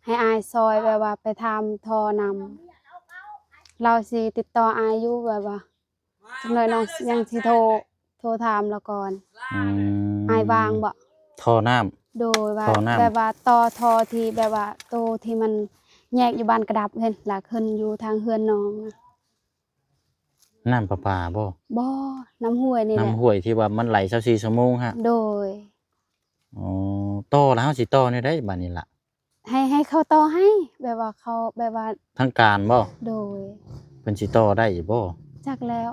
ໃຫ້ອ້າຍຊ່ອຍແບບວ່າໄປຖາມທໍ່ນຳ ລາວຊິຕິດຕໍ່ອ້າຍຢູ່ ແບບວ່າ ຈັກໜ້ອຍນ້ອງຍັງຊິໂທ ໂທຖາມລາວກ່ອນ ອືມ ອ້າຍວ່າງບໍ່ ທໍ່ນ້ຳ ໂດຍ ວ່າ ທໍ່ນ້ຳ ແບບວ່າຕໍ່ທໍ່ທີ່ແບບວ່າໂຕທີ່ມັນແຍກຢູ່ບ້ານກະດັບເຫັນ ລະຂຶ້ນຢູ່ທາງເຮືອນນ້ອງນະ ນ້ຳປະປາບໍ່? ບໍ່ ນ້ຳຫ້ວຍນີ້ແຫຼະ ນ້ຳຫ້ວຍທີ່ວ່າມັນໄຫຼຊາວສີ່ຊົ່ວໂມງຫັ້ນ ໂດຍ ອໍ ຕໍ່ລະ ເຮົາຊິຕໍ່ແນວໃດບາດນີ້ລະ? ໃຫ້ ໃຫ້ເຂົາຕໍ່ໃຫ້ ແບບວ່າເຂົາ ແບບວ່າ ທາງການບໍ່? ໂດຍ ເພິ່ນຊິຕໍ່ໄດ້ຢູ່ບໍ່? ຈັກແລ້ວ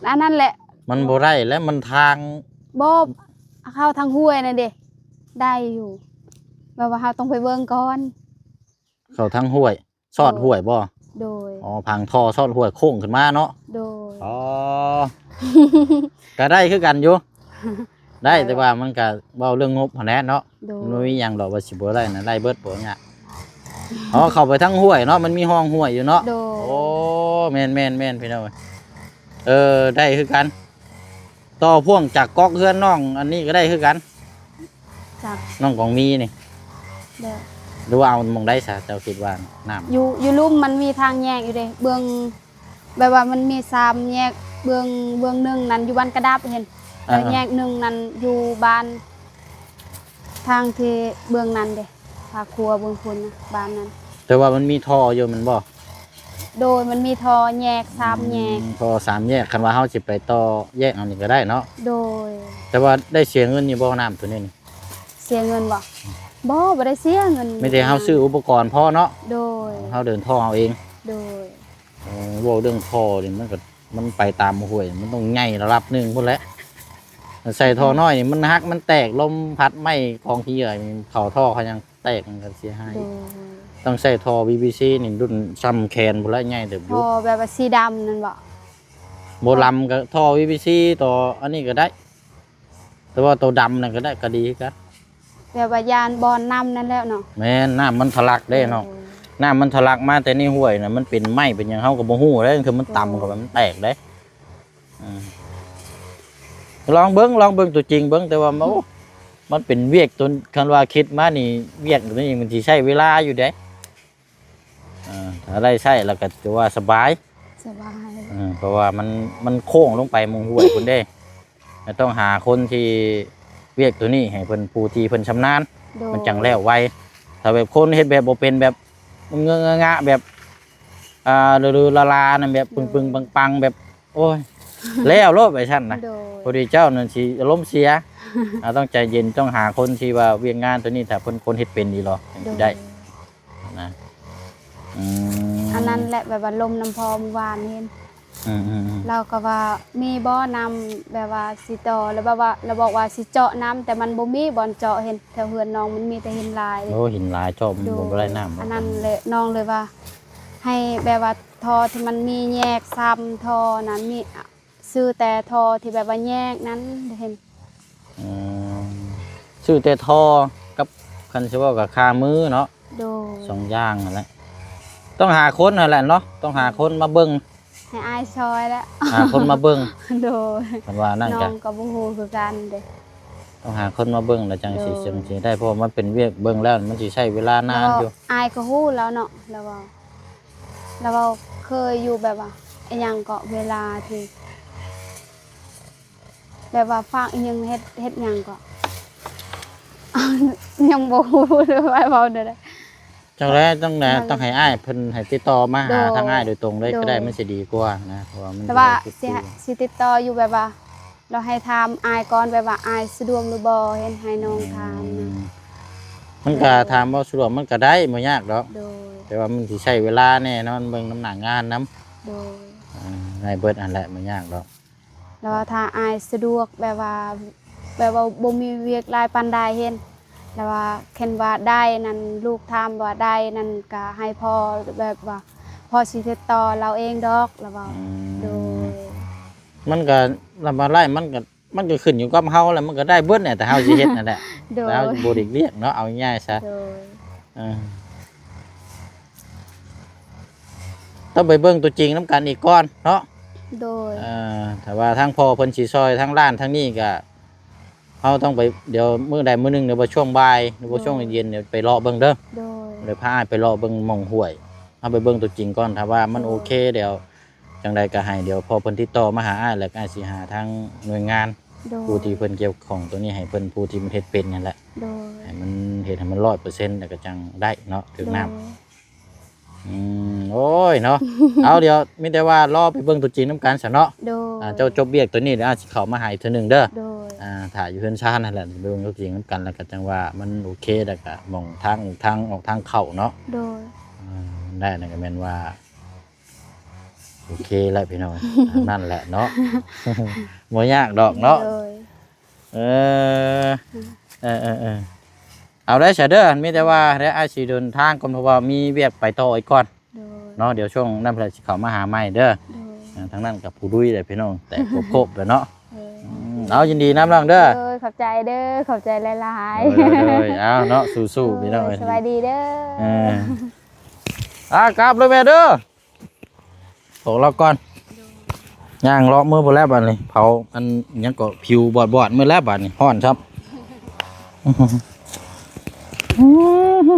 ອັນນັ້ນແຫຼະ ມັນບໍ່ໄດ້ແລ້ວ ມັນທາງ ບໍ່ ເຂົ້າທາງຫ້ວຍນັ້ນເດ ໄດ້ຢູ່ ແບບວ່າເຮົາຕ້ອງໄປເບິ່ງກ່ອນ ເຂົ້າທາງຫ້ວຍ ຊອດຫ້ວຍບໍ່? ໂດຍ ອໍ ພັງທໍ່ຊອດຫ້ວຍໂຄ້ງຂຶ້ນມາເນາະ ໂດຍ ອໍ ກະໄດ້ຄືກັນຢູ່ ໄດ້ ໄດ້ ແຕ່ວ່າມັນກະເວົ້າເລື່ອງງົບຫັ້ນແຫຼະເນາະ ໂດຍ ມັນບໍ່ມີຫຍັງດອກວ່າຊິບໍ່ໄດ້ນະ ໄດ້ເບິດ ບໍ່ຍາກ ອໍ ເຂົ້າໄປທາງຫ້ວຍເນາະ ມັນມີຮ່ອງຫ້ວຍຢູ່ເນາະ ໂດຍ ໂອ້ ແມ່ນໆໆ ພີ່ນ້ອງ ເອີ ໄດ້ຄືກັນ ຕໍ່ພ່ວງຈາກກອກເຮືອນນ້ອງອັນນີ້ກະໄດ້ຄືກັນ ຈັກ ນ້ອງກອງມີນີ້ ໂດຍ ຫຼືວ່າເອົາໝ່ອງໃດຊະ ເຈົ້າຄິດວ່ານ້ຳ ຢູ່ ຢູ່ລຸ່ມມັນມີທາງແຍກຢູ່ເດ ເບື້ອງ ແບບວ່າມັນມີສາມແຍກ ເບື້ອງ ເບື້ອງໜຶ່ງນັ້ນຢູ່ບ້ານກະດັບເຫັນ ແລ້ວ ອ່າ ແຍກໜຶ່ງນັ້ນຢູ່ບ້ານ ທາງທີ່ເບື້ອງນັ້ນເດ ພາຄົວເບື້ອງພຸ້ນນະ ບ້ານນັ້ນ ແຕ່ວ່າມັນມີທໍ່ຢູ່ແມ່ນບໍ່? ໂດຍ ມັນມີທໍ່ແຍກສາມແຍກ ອືມ ທໍ່ສາມແຍກ ຄັນວ່າເຮົາຊິໄປຕໍ່ແຍກເອົານີ້ກະໄດ້ເນາະ ໂດຍ ແຕ່ວ່າໄດ້ເສຍເງິນຢູ່ບໍ່ນ້ຳໂຕນີ້ນີ້? ເສຍເງິນບໍ່? ບໍ່ ບໍ່ໄດ້ເສຍເງິນ ມີແຕ່ເຮົາຊື້ອຸປະກອນພໍເນາະ ໂດຍ ເຮົາເດີນທໍ່ເອົາເອງ ໂດຍ ໂອ້ ເວົ້າເລື່ອງທໍ່ນີ້ມັນກະ ມັນໄປຕາມຫ້ວຍ ມັນຕ້ອງໃຫຍ່ລະດັບໜຶ່ງພຸ້ນແຫຼະ ໃສ່ທໍ່ນ້ອຍນີ້ມັນຫັກມັນແຕກ ລົມພັດໄມ້ກອງຂີ້ເຫຍື້ອເຂົ້າທໍ່ເຂົາຍັງແຕກ ມັນກະເສຍຫາຍ ໂດຍ ຕ້ອງໃສ່ທໍ່ ພີພີຊີ ນີ້ລຸ້ນຊ່ຳແຂນພຸ້ນແຫຼະ ໃຫຍ່ເຕີບຢູ່ ທໍ່ແບບວ່າສີດຳນັ້ນບໍ່? ບໍ່ລຳກະທໍ່ ພີພີຊີ ຕໍ່ອັນນີ້ກະໄດ້ ແຕ່ວ່າໂຕດຳນັ້ນກໍໄດ້ ກໍດີຄືກັນ. ແບບວ່າຢ້ານບ່ອນນ້ຳນັ້ນແຫຼະເນາະ. ແມ່ນ, ນ້ຳມັນທະລັກເດ້ເນາະ. ໂດຍ. ນ້ຳມັນທະລັກມາແຕ່ໃນຫ້ວຍນະ, ມັນເປັນໄມ້ເປັນຫຍັງ ເຮົາກໍບໍ່ຮູ້ເດ້, ຄືມັນຕຳ ໂດຍ ເຂົ້າໄປ ມັນແຕກເດ້. ອືມ ລອງເບິ່ງ, ລອງເບິ່ງຕົວຈິງເບິ່ງ, ແຕ່ວ່າ ໂອ້ ມັນເປັນວຽກຕົວ, ຄັນວ່າຄິດມານີ້ ວຽກຕົວນີ້ມັນຊິໃຊ້ເວລາຢູ່ເດ້. ເອີ ຖ້າໄດ້ໃຊ້ແລ້ວກໍຖືວ່າສະບາຍ, ສະບາຍ. ເອີ ເພາະວ່າມັນ, ມັນໂຄ້ງລົງໄປໝ່ອງຫ້ວຍພຸ້ນເດ້. ແລ້ວຕ້ອງຫາຄົນທີ່ວຽກຕົວນີ້ໃຫ້ເພິ່ນ, ຜູ້ທີ່ເພິ່ນຊຳນານ, ໂດຍ ມັນຈັ່ງແລ້ວໄວ. ຖ້າແບບຄົນເຮັດແບບບໍ່ເປັນ, ແບບເງີງະງະ, ແບບ ອ່າ ລືໆລາໆນັ້ນ, ແບບ ໂດຍ ປຶງໆປັງໆ ແບບ ໂອ້ຍ ແລ້ວໂລດໄປຊັ້ນນະ. ໂດຍ. ພໍດີເຈົ້ານັ້ນຊິອາລົມເສຍ. ອ່າ ຕ້ອງໃຈເຢັນ, ຕ້ອງຫາຄົນທີ່ວ່າວຽກງານຕົວນີ້ ຖ້າເພິ່ນ, ຄົນເຮັດເປັນອີ່ຫຼີ ໂດຍ ຈັ່ງຊິໄດ້ນະ. ອືມ ອັນນັ້ນແຫຼະ ແບບວ່າລົມນຳພໍ່ມື້ວານນີ້. ອືມໆໆ ລາວກໍວ່າມີບໍ່ນ້ຳ ແບບວ່າຊິຕໍ່ ແລ້ວແບບວ່າລາວບອກວ່າຊິເຈາະນ້ຳ ແຕ່ມັນບໍ່ມີບ່ອນເຈາະ, ເຫັນແຖວເຮືອນນ້ອງມັນມີແຕ່ຫີນລາຍ. ໂອ້ ຫີນລາຍ ເຈາະມັນ ໂດຍ ບໍ່ໄດ້ນ້ຳ. ອັນນັ້ນແຫຼະ ນ້ອງເລີຍວ່າ ໃຫ້ແບບວ່າທໍ່ທີ່ມັນມີແຍກຊ້ຳທໍ່ນັ້ນ ມີ ຊື້ແຕ່ທໍ່ທີ່ແບບວ່າແຍກນັ້ນ ເຫັນ. ອືມ ຊື້ແຕ່ທໍ່ກັບ ຄັນຊິເວົ້າກໍຄາມືເນາະ. ໂດຍ. ສອງຢ່າງຫັ້ນແຫຼະ. ຕ້ອງຫາຄົນຫັ້ນແຫຼະເນາະ, ຕ້ອງຫາຄົນມາເບິ່ງ ໃຫ້ອ້າຍຊ່ອຍແຫຼະ. ຫາຄົນມາເບິ່ງ. ໂດຍ. ເພິ່ນວ່ານັ້ນ ນ້ອງກໍບໍ່ຮູ້ຄືກັນເດ້. ຕ້ອງຫາຄົນມາເບິ່ງແລ້ວຈັ່ງຊິ, ໂດຍ ຈັ່ງຊິໄດ້, ເພາະວ່າມັນເປັນວຽກເບິ່ງແລ້ວມັນຊິໃຊ້ເວລານານຢູ່. ແລ້ວອ້າຍກໍຮູ້ແລ້ວເນາະ, ລາວເວົ້າ ລາວເວົ້າເຄີຍຢູ່ແບບວ່າ ອີຫຍັງເກາະ ເວລາທີ່ ແບບວ່າຝາກອີຫຍັງເຮັດ, ເຮັດຫຍັງເກາະ ຍັງບໍ່ຮູ້ເລີຍວ່າເວົ້າແນວໃດ. ຈັ່ງໃດ ຕ້ອງແນ ຕ້ອງໃຫ້ອ້າຍເພິ່ນໃຫ້ຕິດຕໍ່ມາຫາ ໂດຍ ທາງອ້າຍໂດຍຕົງເລີຍ ໂດຍ ກໍໄດ້ ມັນຊິດີກວ່ານະ, ເພາະວ່າມັນ ແຕ່ວ່າ ຊິ ຊິຕິດຕໍ່ຢູ່ແບບວ່າ ລາວໃຫ້ຖາມອ້າຍກ່ອນ ແບບວ່າອ້າຍສະດວກຫຼືບໍ່ ເຫັນ ໃຫ້ນ້ອງຖາມນະ. ອືມ ມັນກໍຖາມວ່າສະດວກ ມັນກໍໄດ້ ບໍ່ຍາກດອກ. ໂດຍ. ແຕ່ວ່າມັນຊິໃຊ້ເວລາແນ່ນອນ ເບິ່ງນຳໜ້າງານນຳ. ໂດຍ. ອ່າ ໄດ້ເບິດຫັ້ນແຫຼະ ບໍ່ຍາກດອກ. ແລ້ວວ່າຖ້າອ້າຍສະດວກ ແບບວ່າ ແບບວ່າບໍ່ມີວຽກຫຼາຍປານໃດ ເຫັນ ແລ້ວວ່າຄັນວ່າໄດ້ນັ້ນ ລູກຖາມວ່າໄດ້ນັ້ນ ກໍໃຫ້ພໍ່ ແບບວ່າພໍ່ຊິຕິດຕໍ່ລາວເອງດອກ ລາວເວົ້າ. ອືມ ໂດຍ. ມັນກໍລຳບາກຫຼາຍ ມັນກໍ ມັນກໍຂຶ້ນຢູ່ກັບເຮົາແຫຼະ ມັນກໍໄດ້ເບິດແຫຼະ ແຕ່ເຮົາຊິເຮັດນັ້ນແຫຼະ. ໂດຍ. ແຕ່ເຮົາບໍ່ໄດ້ເລືອກເນາະ ເອົາງ່າຍຊະ. ໂດຍ. ເອີ ຕ້ອງໄປເບິ່ງຕົວຈິງນຳກັນອີກກ່ອນເນາະ. ໂດຍ. ເອີ ຖ້າວ່າທາງພໍ່ເພິ່ນຊິຊ່ອຍທາງຮ້ານທາງນີ້ກໍ ເຮົາຕ້ອງໄປ ດຽວມື້ໃດມື້ໜຶ່ງ ຫຼືວ່າຊ່ວງບ່າຍ ຫຼືວ່າ ໂດຍ ຊ່ວງເຢັນໆ ດຽວໄປເລາະເບິ່ງເດີ. ໂດຍ. ດຽວພາອ້າຍໄປເລາະເບິ່ງໝ່ອງຫ້ວຍ ເຮົາໄປເບິ່ງຕົວຈິງກ່ອນ ຖ້າວ່າມັນ ໂດຍ ໂອເຄ ດຽວ ຈັ່ງໃດກໍໃຫ້ ດຽວພໍ່ເພິ່ນຕິດຕໍ່ມາຫາອ້າຍ ແລ້ວກໍອ້າຍຊິຫາທາງໜ່ວຍງານ ໂດຍ ຜູ້ທີ່ເພິ່ນກ່ຽວຂ້ອງຕົວນີ້ໃຫ້ເພິ່ນ ຜູ້ທີ່ມັນເຮັດເປັນນັ້ນແຫຼະ. ໂດຍ. ໃຫ້ມັນເຮັດໃຫ້ມັນຮ້ອຍເປີເຊັນ ແລ້ວກໍຈັ່ງໄດ້ເນາະ ຖືກນ້ຳ. ໂດຍ. ອືມ ໂອ້ຍເນາະ ເອົາ ດຽວມີແຕ່ວ່າລໍໄປເບິ່ງຕົວຈິງນຳກັນຊະເນາະ. ໂດຍ. ອ່າ ເຈົ້າຈົບວຽກຕົວນີ້ແລ້ວ ອາ ຊິເຂົ້າມາຫາອີກເທື່ອໜຶ່ງເດີ. ໂດຍ. ອ່າ ຖ້າຢູ່ເຮືອນຊານຫັ້ນແຫຼະ ໄປເບິ່ງຕົວຈິງນຳກັນ ແລ້ວກໍຈັ່ງວ່າມັນໂອເຄ ແລ້ວກໍໝ່ອງທາງອອກ ທາງອອກທາງເຂົ້າເນາະ. ໂດຍ. ອ່າ ໄດ້ນັ້ນກໍແມ່ນວ່າ ໂອເຄແລ້ວພີ່ນ້ອງ ຕາມນັ້ນແຫຼະເນາະ ບໍ່ຍາກດອກເນາະ. ໂດຍ. ເອີ ເອີໆໆ ເອົາໄດ້ຊະເດີ ມີແຕ່ວ່າ ໂດຍ ໄດ້ ອ້າຍຊິເດີນທາງກ່ອນ ເພາະວ່າມີວຽກໄປຕໍ່ອີກກ່ອນ. ໂດຍ. ເນາະ ດຽວຊ່ວງນັ້ນເພິ່ນຊິເຂົ້າມາຫາໃໝ່ເດີ. ໂດຍ. ອ່າ ທາງນັ້ນກໍຜູ້ລຸຍເດ້ພີ່ນ້ອງ ແຕກໂຄບໆ ແລ້ວເນາະ. ໂດຍ. ອືມ ເອົາ ຍິນດີນຳນ້ອງເດີ. ໂດຍ ຂອບໃຈເດີ ຂອບໃຈຫຼາຍໆ. ໂດຍໆ ເອົາເນາະ ສູ້ໆ ພີ່ນ້ອງເອີຍ. ໂດຍ ສະບາຍດີເດີ. ເອີ ອ່າ ກັບເລີຍແມ່ເດີ. ບອກລາວກ່ອນ ໂດຍ ຍ່າງເລາະມື້ພຸ້ນແລ້ວບາດນີ້ ເຜົາອັນຫຍັງກໍຜິວບອດໆ ມື້ແລ້ວບາດນີ້ ຮ້ອນຊ້ຳ.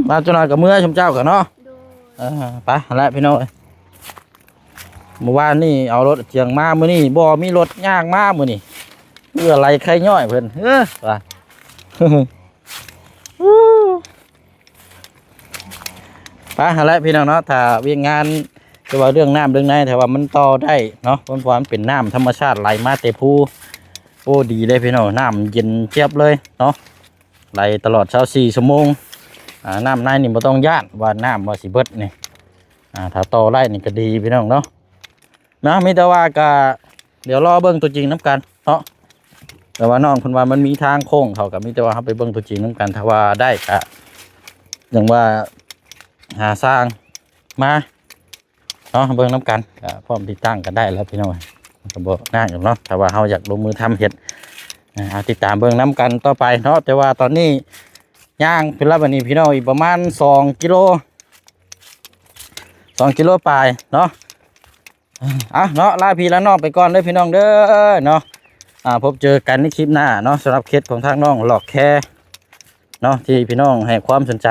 ມາຈັກໜ່ອຍກໍເມືອຊຸມເຈົ້າກໍເນາະ. ໂດຍ. ເອີ ໄປຫັ້ນແຫຼະພີ່ນ້ອງເອີຍ ມື້ວານນີ້ເອົາລົດຈຽງມາ ມື້ນີ້ບໍ່ມີລົດຍ່າງມາ ມື້ນີ້ເຫື່ອໄຫຼໄຄຍ້ອຍເພິ່ນ ເອີ ວ່າ ໄປຫັ້ນແຫຼະພີ່ນ້ອງເນາະ ຖ້າວຽກງານ ຄືວ່າເລື່ອງນ້ຳເລື່ອງໃນ ຖ້າວ່າມັນຕໍ່ໄດ້ເນາະ ເພາະວ່າມັນເປັນນ້ຳທຳມະຊາດໄຫຼມາແຕ່ພູ. ໂອ້ ດີເດ້ພີ່ນ້ອງ ນ້ຳເຢັນຈຽບເລີຍເນາະ ໄຫຼຕະຫຼອດຊາວສີ່ຊົ່ວໂມງ. ອ່າ ນ້ຳໃນນີ້ບໍ່ຕ້ອງຢ້ານວ່ານ້ຳວ່າຊິເບິດນີ້ ອ່າ ຖ້າຕໍ່ໄດ້ນີ້ກໍດີພີ່ນ້ອງເນາະ. ເນາະ ມີແຕ່ວ່າກະດຽວລໍເບິ່ງຕົວຈິງນຳກັນເນາະ ແຕ່ວ່ານ້ອງເພິ່ນວ່າມັນມີທາງໂຄ້ງ ເຮົາກະມີແຕ່ວ່າເຮົາໄປເບິ່ງຕົວຈິງນຳກັນ ຖ້າວ່າໄດ້ກະຈັ່ງວ່າຫາຊ່າງມາເນາະ ເບິ່ງນຳກັນ ກະພ້ອມຕິດຕັ້ງກັນໄດ້ແລ້ວພີ່ນ້ອງ ກະບໍ່ຍາກດອກເນາະ ຖ້າວ່າເຮົາຢາກລົງມືທຳເຮັດ. ອ່າ ຕິດຕາມເບິ່ງນຳກັນຕໍ່ໄປເນາະ. ແຕ່ວ່າຕອນນີ້ຍ່າງໄປແລ້ວບັດນີ້ພີ່ນ້ອງ ອີກປະມານສອງກິໂລ ສອງກິໂລປາຍເນາະ. ອ່ະເນາະ ລາພີ່ລານ້ອງໄປກ່ອນເດີພີ່ນ້ອງເດີເນາະ. ອ່າ ພົບເຈີກັນໃນຄລິບໜ້າເນາະ. ສຳລັບເຂດຂອງທາງນ້ອງຫຼອກແຄເນາະ ທີ່ພີ່ນ້ອງໃຫ້ຄວາມສົນໃຈ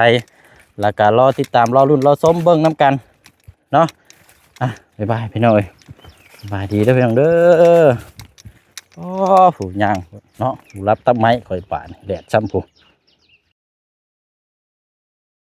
ແລ້ວກະລໍຕິດຕາມ ລໍລຸ້ນ ລໍຊົມເບິ່ງນຳກັນເນາະ. ອ່ະ ບາຍບາຍພີ່ນ້ອງເອີຍ ສະບາຍດີເດີພີ່ນ້ອງເດີ. ໂອ້ ຜູ້ຍ່າງເນາະ ຜູ້ລັບຕັບໄມ້ຂ້ອຍປານ ແດດຊ້ຳຜູ້.